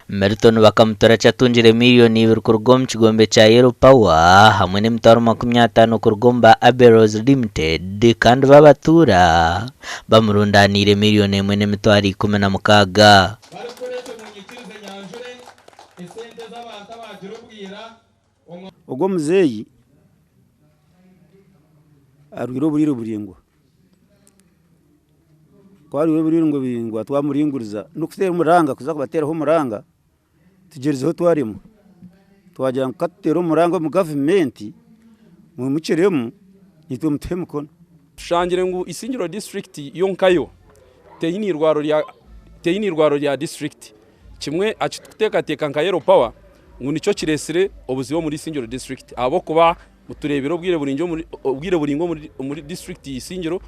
Milton Bakamutorakye atungire miriyoni ibiri kuruga omu kigombe kya Yellow Power hamwe n'emitwaro 50 kuruga omu ba Aberos Limited kandi bo abatuura bamurundaniire miriyoni emwe n'emitwaro 16. Barikukora ekyo munyikirize nyanjure esente z'abantu abaagira obwira omu. Ogwo omuzeeyi arwaire oburwaire buraingwa. Ku arwaire oburwaire buraingwa twamuringuriza n'okuteera omuranga kuza kubateeraho omuranga tugyerizeho twaremwa. Twagira ngu ka tuteere omuranga omu gavumenti mwimukiremu naitwe mutuhe emikono. Tushangire ngu Isingiro disiturikiti yo nkayo teine eirwariro rya disiturikiti. Kimwe aha kiturikuteekateeka nka Yellow Power ngu nikyo kireetsire obuzibu omuri Isingiro disiturikiti ahabw'okuba tureebire obwire buraingwa omuri disiturikiti ya Isingiro.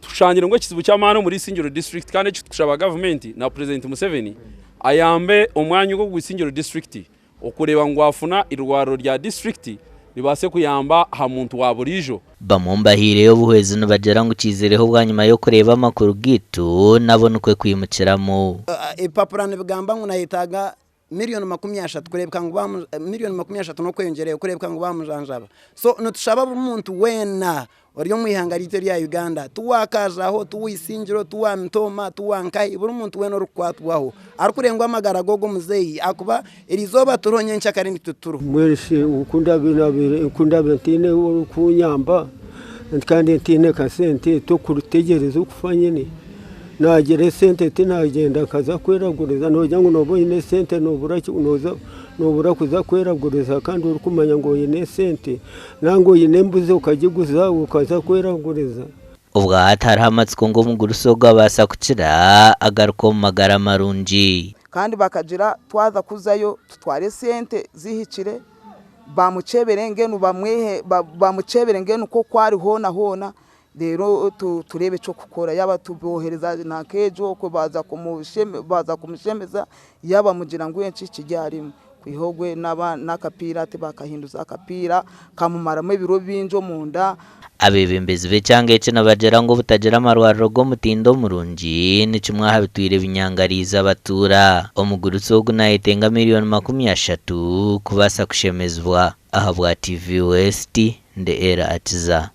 Tushangire ngu ekizibu ky'amaani omuri Isingiro disiturikiti kandi eki turikushaba gavumenti na Purezidenti Museveni ayambe omwanya ogu ogwa Isingiro disiturikiti Okureeba ngu gwafuna eirwariro rya disiturikiti ribaase kuyamba aha muntu wa buriijo. Bamwe omu bahaireyo obuhwezi nibagira ngu kiizireho bwanyima y'okureeba amakuru gaitu nabo nikwo kwimukiramu. Ebipapura nibigamba ngu nayetaaga miriyoni 30 kureebeka ngu miriyoni 30 n'okweyongyerayo kureebeka ngu baamujanjaba. So nitushaba buri muntu weena ori omu ihanga ryaitu erya Uganda, ti wa Kajaho, ti wa Isingiro, ti wa Mitooma, ti wa nkahi, buri muntu weena orikukwatwaho arikurenga amagara g'ogwo muzeeyi ahakuba eriizooba turiho nyenkyakare nitwe turiho. Mbwenu shi ku ndaabe ntaine orikunyamba kandi ntaine kasente t'okutegereza okufa nyine, naagira esente tinagyenda nkaza kweraguriza noogira ngu nooba oine esente noobura kuza kweraguriza kandi orikumanya ngu oine esente. Nangwa oine embuzi okagiguza okaza kweraguriza. Obwa hati hariho amatsiko ngu omugurusi ogu abaasa kukira agaruke omu magara marungi. Kandi bakagira twaza kuzayo tutware esente zihikire bamukyebere mbwenu bamwihe bamukyebere mbwenu nk'oku ari hoona hoona reero tureebe eky'okukora yaaba tubohereza nanka egyo okwe baaza kumushemeza yaaba bamugira ngu enki kiri aharimu kwiha obwe n'akapiira hati bakahinduza akapiira kamumaramu ebiro bingi omunda. Abeebembezi b'ekyanga eki nibagira ngu obutagira amarwariro g'omutindo murungi ni kimwe aha bitwire binyangariize abatuura. Omugurusi ogu naayetenga miriyoni 30 kubaasa kushemezibwa. Ahabwa TV West, ndi Ella Akiza.